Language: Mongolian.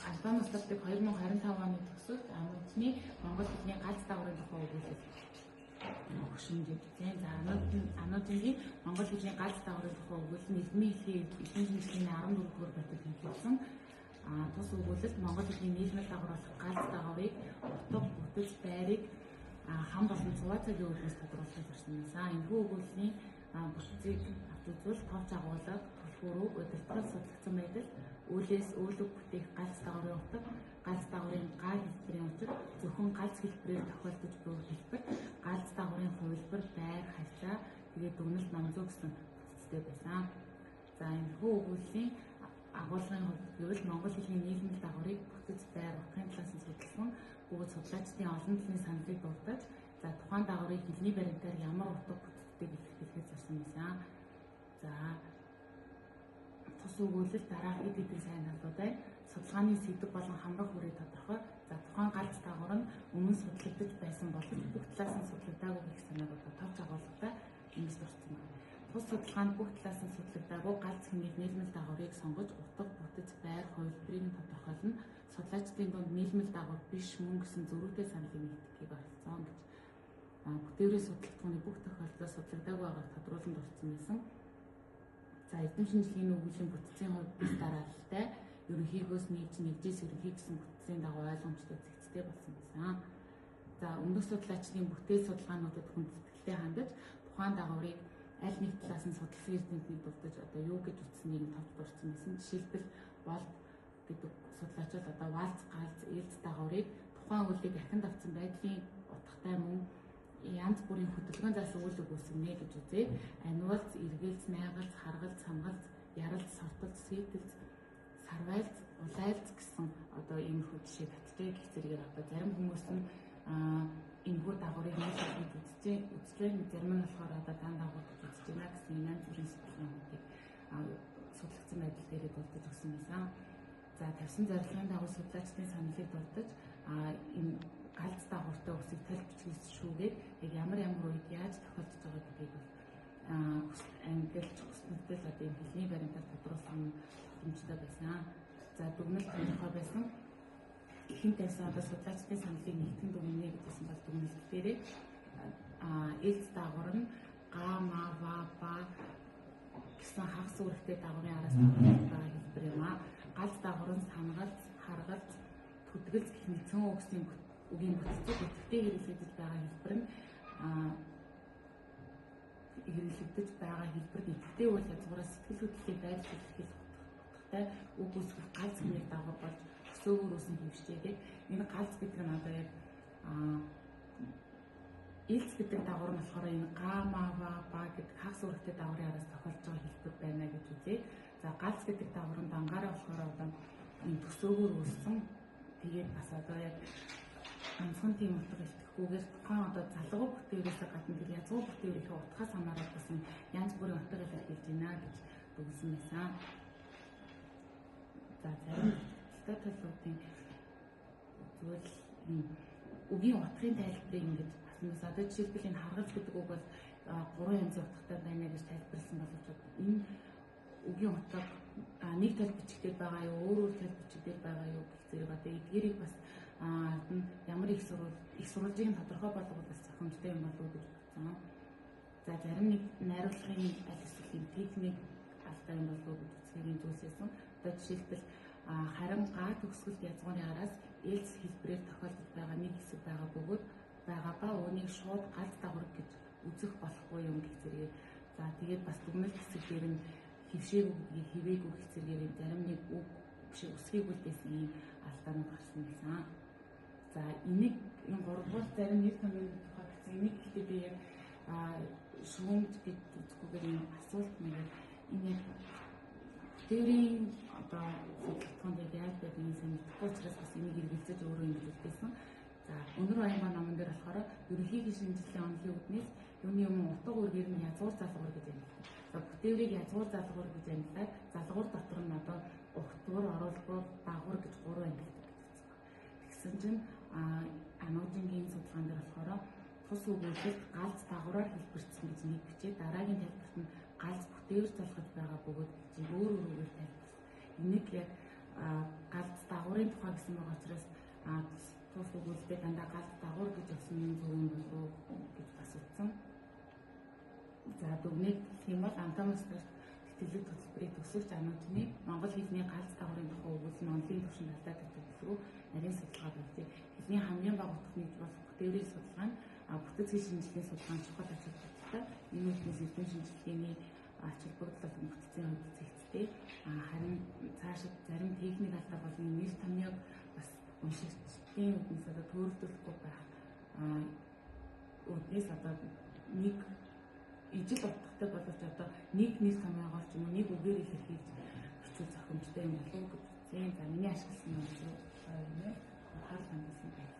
Антон Уславтыг 2025 оны төгсөлт Ануучны Монгол хэлний галз дагаврын тухай өгүүлэл өгшөмжөд үзэн. За Ануучингийн Монгол хэлний галз дагаврын тухай өгүүлэл нь эрдмийн хэлхийн эзэн шинжилгээний 14 дугаар байтал тэмдэглэсэн. Тус өгүүлэлт Монгол хэлний нийлмэл дагавар болох галз дагаврыг утга, бүтэц, байрыг хам болон цуваа цагийн үүднээс тодруулахыг зорьсон байсан. Энэхүү өгүүллийн бүтцийг авч үзвэл товч агуулга, түлхүүр үг, удирдгал судлагдсан байдал, үйлээс үйл үг бүтээх галз дагаврын утга, галз дагаврын га хэлбэрийн учир, зөвхөн галз хэлбэрээр тохиолдож буй хэлбэр, галз дагаврын хувилбар, байр, харьцаа, тэгээд дүгнэлт номзуу гэсэн бүтцтэй байсан. За энэхүү өгүүллийн агуулгын хувьд гэвэл Монгол хэлний нийлмэл дагаврыг бүтэц, байр, утгын талаас нь судалсан бөгөөд судлаачдын олон талын саналыг дурдаж, за тухайн дагаврыг хэлний баримтаар ямар утга бүтцтэйг илэрхийлэхээр зорьсон байсан. За тус өгүүлэл дараах хэд хэдэн сайн талууд байна. Судалгааны сэдэв болон хамрах хүрээ тодорхой. За тухайн галз дагавар нь өмнө судлагдаж байсан боловч бүх талаас нь судлагдаагүй гэх санааг одоо товч агуулгатай ингэж дурдсан байна. Тус судалгаанд бүх талаас нь судлагдаагүй галз хэмээх нийлмэл дагаврыг сонгож утга, бүтэц, байр, хувилбарыг нь тодорхойлно. Судлаачдын дунд нийлмэл дагавар биш мөн гэсэн зөрүүтэй саналыг нэгтгэхийг оролцсон гэж. Бүтээврийн судлагдахууны бүх тохиолдлоо судлагдаагүй байгааг тодруулан дурдсан байсан. За эрдэм шинжилгээний өгүүллийн бүтцийн хувьд бис дараалалтай ерөнхийгөөс нийлж нэгжээс ерөнхий гэсэн бүтцийн дагуу ойлгомжтой зэгцтэй болсон байсан. За өмнөх судлаачдын бүтээл судалгаануудад хүндэтгэлтэй хандаж тухайн дагаврыг аль нэг талаас нь судалсан эрдэмтнийг дурдаж одоо юу гэж утсаныг нь товч дурдсан байсан. Жишээлбэл болд гэдэг судлаач бол одоо валц, галз, ээлз дагаврыг тухайн үйлийг ахин давтсан байдлын утгатай мөн янз бүрийн хөдөлгөөн заасан үйл үг үүсгэнэ гэж үзээд анивалц, эргэлц, найгалц, харгалц, хамгалц, яралц, сортолц, сэтэлц, сарвайлц, улайлц гэсэн одоо иймэрхүү жишээ татжээ гэх зэрэгээр одоо зарим хүмүүс нь энэхүү дагаврыг нийлүүлэх гэж үзэж байна. Зарим нь болохоор одоо дан дагавар гэж үзэж байна гэсэн янз бүрийн судалгаануудыг судлагдсан байдал дээрээ дурдаж өгсөн байсан. За тавьсан зорилгын дагуу судлаачдын саналыг дурдаж энэ галз дагавартай үсгийг толь бичгээс шүүгээд яг ямар ямар үед яаж тохиолдож байгаа гэдгийг бол ангилж хүснэгтэл одоо энэ хэлний баримтаар тодруулсан боломжтой байсан. За дүгнэлт тодорхой байсан. Ихэнд тавьсан одоо судлаачдын саналыг нэгтгэн дүгнэнэ гэдсэн бол дүгнэлт дээрээ ээлз дагавар нь га, ма, ва, ба гэсэн хагас үүрэгтэй дагаврын араас тохиолдож байгаа хэлбэр юм аа. Галз дагавар нь сангалц, харгалц, түдгэлц гэх мэт цөөн үгсийн үгийн бүтцийг идэвхтэй хэрэглэгдэж байгаа хэлбэр нь хэрэглэгдэж байгаа хэлбэр нь идэвхтэй үйл язгуураас сэтгэл хөдлөлийн байдал илэрхийлэх утгатай үг үүсгэх галз хэмээх дагавар болж өсөөгөр үүсэн хэвшжээ. Энэ галз гэдэг нь одоо яг илц гэдэг дагавар нь болохоор энэ га, ма, ва, ба гэдэг хагас үүрэгтэй дагаврын араас тохиолдож байгаа хэлбэр байна гэж үзье. За галз гэдэг дагавар нь дангаараа болохоор одоо энэ төсөөгөр үүссэн. Тэгээд бас одоо яг ганцхан тийм утга илтгэхгүйгээр тухайн одоо залгуу бүтээврээс гадна тэр язгуу бүтээврийнхээ утгаас хамаарат бас янз бүрийн утга илэрхийлж байна гэж дүгнсэн байсан. За зарим бүтээлтэй төлөвүүдийн зүйл үгийн утгын тайлбарыг ингэж асуусан. Одоо жишээлбэл энэ харгалз гэдэг үг бол гурван янзын утгатай байна гэж тайлбарласан боловч энэ үгийн утга нэг тал бичигдээд байгаа юу, өөр өөр тал бичигдээд байгаа юу гэх зэрэг одоо эдгээрийг бас ямар их сурвалжийг нь тодорхой болгох бас зохимжтой юм болов уу гэж бодсон. За зарим нэг найруулгын аль эсвэл юм техник алдаа юм болов уу гэж үзэхээр зүйлсээсэн. Одоо жишээлбэл харин га төгсгөлт язгуурын араас ээлз хэлбэрээр тохиолдож байгаа нэг хэсэг байгаа бөгөөд байгаа ба үүнийг шууд галз дагавар гэж үзэх болохгүй юм гэх зэрэгээр. За тэгээд бас дүгнэлт хэсэг дээр нь хөвшээгүй гэдгийг хивээгүй гэх зэрэгээр зарим нэг үг биш үсгийг үлдээсэн ийм алдаанууд гарсан байсан. За энийг энэ гуравдугаар зарим нэр томьёоны тухай гэсэн. Энийг гэхдээ би яг шүүмж гэж үзэхгүйгээр энэ асуулт нэг энэ яг бүтээврийн одоо судлагдахуун дээр яаж байдгийг сайн мэдэхгүй учраас бас энийг эргэлзэж өөрөө ингэж үлдээсэн. За Өнөр Баянгаа номон дээр болохоор ерөнхий шинжилгээний онолын үүднээс юуны өмнө утга үүргээр нь язгуур залгуур гэж ангилдаг. За бүтээврийг язгуур залгуур гэж ангилаад залгуур дотор нь одоо угтвар, оруулбар, дагвар гэж гурван ангилдаг гэж үзсэн. Тэгсэн чинь Ануужингийн судалгаан дээр болохоор тус өгүүлэлт галз дагавраар хэлбэрсэн гэж нэг бичээ дараагийн тайлбарт нь галз бүтээвэр залгаж байгаа бөгөөд гэж өөр өөрөөр тайлбарсан. Энийг яг галз дагаврын дагаврын тухай гэсэн байгаа учраас тус өгүүлэлтээ дандаа галт дагавар гэж явсан юм зөв юм болов уу гэж бас утсан. За дүгнэлт гэх юм бол Антомастер тэтгэлэг хөтөлбөрийг төгсөгч ануучны монгол хэлний галз дагаврын тухай өгүүлэл нь онлын түвшинд алдаатай төгөлрүү нарийн судалгаа болжээ. Хэлний хамгийн бага утга нэгж болох бүтээгдрийн судалгаа нь бүтэц хэл шинжилгээний судалгаа нь чухал ач холбогдолтой. Энэ үүднээс эрдэм шинжилгээний ач холбогдол болон бүтцийн хувьд зэгцтэй. Харин цаашид зарим техник алдаа болон нэр томьёог бас уншигчдын үүднээс одоо төөрөгдөлгүй байх үүднээс одоо нэг ижил утгатай боловч одоо нэг нэр томьёогоор ч юм уу нэг үгээр илэрхийлж бичвэл зохимжтой юм болов уу гэж үзсэн. За миний ашигласан юм шүү. Анхаарал хандуулсан баярлалаа.